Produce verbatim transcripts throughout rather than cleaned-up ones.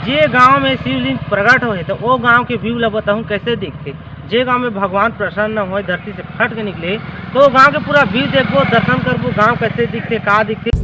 जे गांव में शिवलिंग प्रगट होए हे, तो वो गांव के व्यू ला बताऊं, कैसे दिखथे। जे गांव में भगवान प्रसन्न होए, धरती से फट के निकले, तो वो गांव के पूरा व्यू देखबो, दर्शन करबो, गांव कैसे दिखथे, का दिखथे।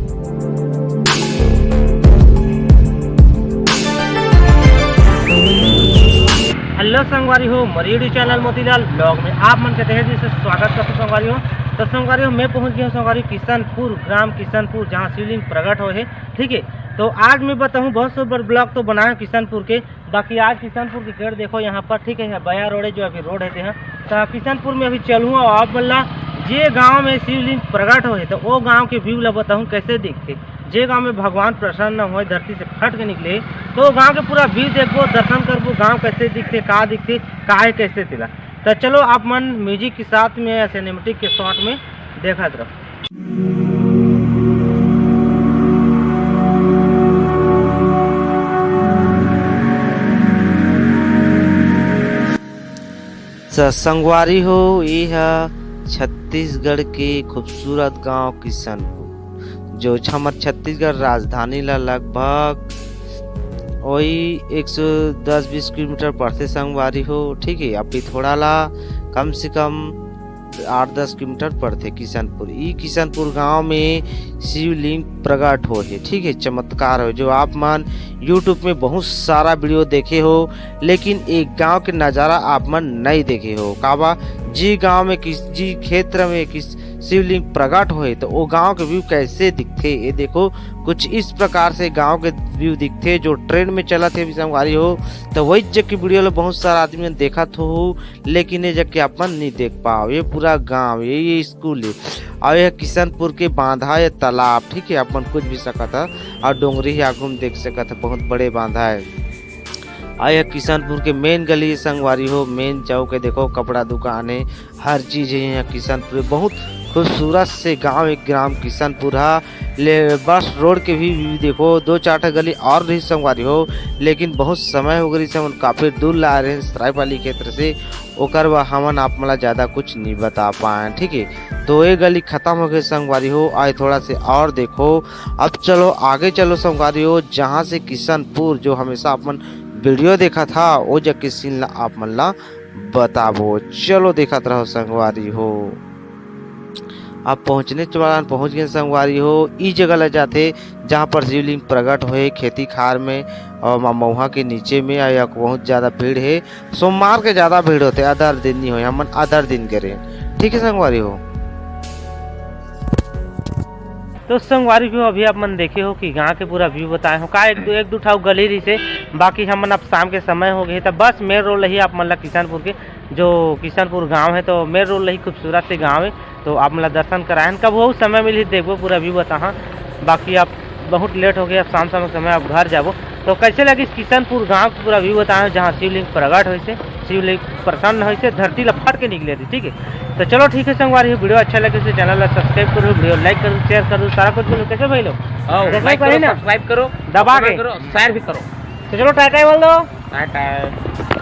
हेलो संगवारी हो, मोर YouTube चैनल मोतीलाल ब्लॉग में आप मन के तहे दिल से स्वागत करथों संगवारी हो। तो संगवारी हो, मैं पहुंच गया हूं संगवारी हो किशनपुर, ग्राम किशनपुर, जहां शिवलिंग प्रगट होए हे। ठीक है, तो आज मैं बताऊं, बहुत सुंदर ब्लॉग तो बनाया हूं किशनपुर के, बाकी आज किशनपुर के गेट देखो यहाँ पर, ठीक है, बया रोड है, जो अभी रोड है तेहा। तो किशनपुर में अभी चलूँ और आप बोला, जे गांव में शिवलिंग प्रगट होए हे, तो वो गांव के व्यू ला बताऊं, कैसे दिखथे। जे गांव में भगवान प्रसन्न होए, धरती से फट के निकले, तो वो गांव के पूरा व्यू देखबो, दर्शन करबो, गांव कैसे दिखथे, का दिखथे, का है, कैसे तेला। तो चलो, आप मन म्यूजिक के साथ में, सिनेमैटिक के शॉट में देखत रहो। स-, संगवारी हो, ये ह छत्तीसगढ़ के खूबसूरत गांव किशनपुर, जो हमर छत्तीसगढ़ राजधानी ला लगभग वही एक सौ दस बीस किलोमीटर पड़थे संगवारी हो। ठीक है, अभी थोड़ा ला कम से कम आठ दस किलोमीटर पड़थे किशनपुर। ई किशनपुर गांव में शिवलिंग प्रगट होए हे, ठीक है, चमत्कार होए, जो आप मन YouTube में बहुत सारा वीडियो देखे हो, लेकिन एक गांव के नजारा आप मन नहीं देखे हो। काबा, जी गांव में किस, जी क्षेत्र में किस शिवलिंग प्रगट होए, तो वो गांव के व्यू कैसे दिखथे, ये देखो, कुछ इस प्रकार से गांव के व्यू दिखथे। जो ट्रेन में चलत हे अभी संगवारी हो, तो वही जग की वीडियो ला बहुत सारा आदमी मन देखत हो, लेकिन ये जग के आप मन नहीं देख पाओ। ये पूरा गांव, ये, ये स्कूल है, और ये किशनपुर के बांधा, ये तालाब, ठीक है, आप मन कुछ भी सकत है, और डोंगरी ही आगू में देख सकत है, बहुत बड़े बांधा है। और ये किशनपुर के मेन गली संगवारी हो, मेन चौक है, देखो, कपड़ा दुकान है, हर चीज है यहाँ किशनपुर। बहुत खूबसूरत से गांव, एक ग्राम किशनपुर हा। ले बस रोड के भी व्यू देखो, दो चार ठे गली और रही संगवारी हो, लेकिन बहुत समय हो गई से हमन काफी दूर ला रहे हैं सरायपाली क्षेत्र से, ओकर बर हमन आप मन ला ज्यादा कुछ नहीं बता पाए, ठीक है। तो ये गली खत्म हो गई संगवारी हो, आए थोड़ा से और देखो। अब चलो आगे चलो संगवारी हो, जहाँ से किशनपुर जो हमेशा आप मन वीडियो देखा था, वो जग के सीन ला आप मन ला बताबो। चलो देखत रहो संगवारी हो। अब पहुँचने वाला पहुँच गए संगवारी हो, ई जगह ला जाथे जहाँ पर शिवलिंग प्रगट होए खेती खार में और म-, मऊहा के नीचे में, और यहाँ बहुत ज्यादा भीड़ है। सोमवार के ज्यादा भीड़ होथे, अदर दिन नहीं होए, हमन अदर दिन करे। ठीक है संगवारी हो। तो संगवारी हो, अभी आप मन देखे हो कि गांव के पूरा व्यू बताए हो, का एक दो, एक दो ठाव गली रही से, बाकी हमन अब शाम के समय हो गए, तो बस मेन रोड ही आप मन ला किशनपुर के, जो किशनपुर गांव है, तो मेन रोड ही खूबसूरत से गांव है, तो आप मन ला दर्शन करायन। कब हो समय मिली देखबो, पूरा व्यू बताहा, बाकी आप बहुत लेट हो गया, अब शाम शाम के समय आप घर जाबो। तो कैसे लगिस किशनपुर गांव के पूरा व्यू बताए हो, जहाँ शिवलिंग प्रगट होइसे, शिवलिंग प्रसन्न होइसे, धरती ला फट के निकले रही, ठीक है। तो चलो ठीक है संगवारी हो, वीडियो अच्छा लगे तो चैनल ला सब्सक्राइब करो, वीडियो लाइक करो, शेयर करो, सारा कुछ बोलो, कैसे भाई लोग? आओ, जैसे लाइक करो, पहले ना, सब्सक्राइब करो, दबा कमेंट के। करो, शेयर भी करो। तो चलो टाटा बोल दो। टाटा।